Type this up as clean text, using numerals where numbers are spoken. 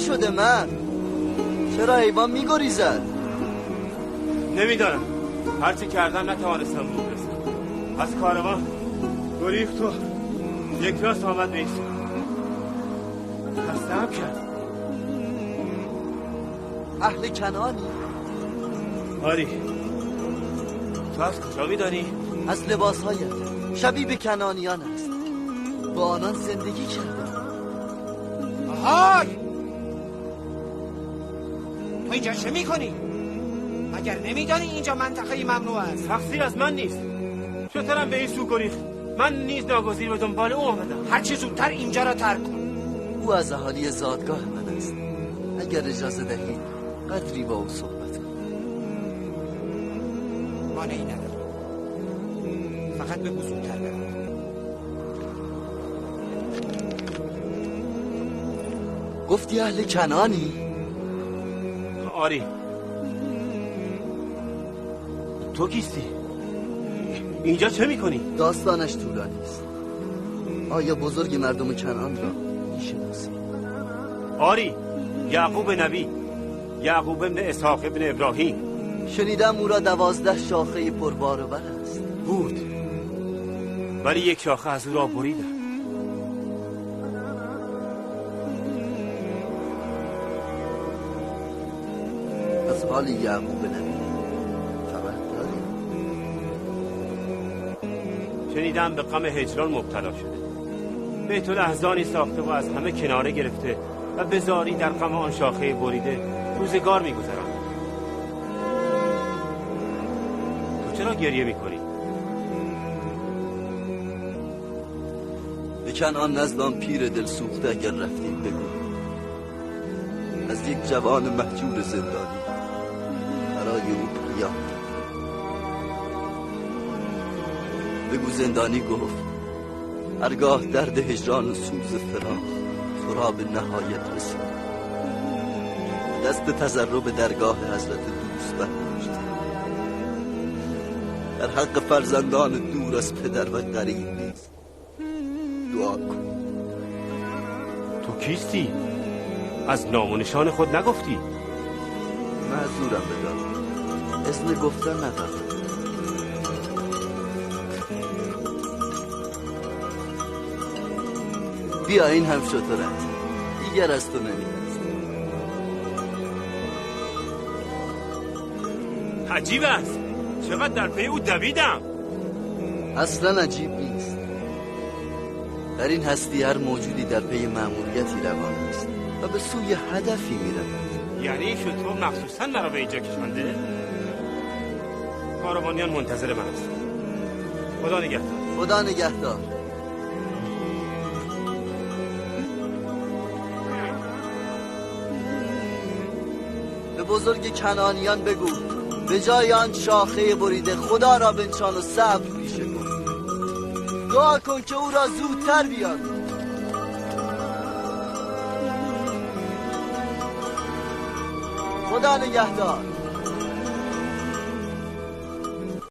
شده من؟ چرا حیوان میگریزد؟ نمیدانم، هرچی کردم نتوانستم به او برسم. از کاروان گریخت و یک راست آمد به این سو. خسته‌ام کرد. اهل کنعانی؟ آری. تو از کجا میدانی؟ از لباسهایت شبیه به کنعانیان است. با آنان زندگی کردم. آهای، تو اینجا چه میکنی؟ مگر نمیدانی اینجا منطقه ممنوع است؟ تقصیر از من نیست. شترم به این سو گریخت. من نیز ناگزیر به دنبال او آمدم. هرچه زودتر اینجا را ترک کن. او از اهالی زادگاه من است. اگر اجازه دهید قدری با او صحبت کنم. مانعی ندارم، فقط بگو زودتر برم. گفتی اهل کنعانی؟ آری. تو کیستی؟ اینجا چه میکنی؟ داستانش طولانی است. آیا بزرگ مردم کنعان را میشناسی؟ آری، یعقوب نبی، یعقوب ابن اسحاق ابن ابراهیم. شنیدم او را 12 شاخه پربار و بر است. بود، ولی یک شاخه از او را بریدم. از حال یعقوب نبی خبر داری؟ شنیدم به غم هجران مبتلا شده. بیت الاحزانی ساخته و از همه کناره گرفته و به زاری در غم آن شاخه بریده روزگار می‌گذراند. تو چرا گریه می‌کنی؟ به کنعان نزد آن پیر دل سوخته اگر رفتیم بگو از یک جوان مهجور زندانی برای او پیام داد. بگو زندانی گفت هرگاه درد هجران و سوز فراق تو را به نهایت رسید، دست تضرع به درگاه حضرت دوست برداشت. در حق فرزندان دور از پدر و غریب نیست دعا کن. تو کیستی؟ از نام و نشان خود نگفتی. معذورم بدار، اذن گفتن ندارم. بیا این هم شترت، دیگر از تو نمی‌ترسم. عجیب است، چقدر در پی او دویدم. اصلا عجیب نیست. در این هستی هر موجودی در پی مأموریتی روان است و به سوی هدفی می‌رود. یعنی شتر مخصوصا مرا به اینجا کشانده؟ کاروانیان منتظر من است. خدا نگهدار. خدا نگهدار. به بزرگ کنعانیان بگو به جای آن شاخه بریده خدا را بنشان و صبر پیشه کن. دعا کن که او را زودتر بیار. خدا نگهدار.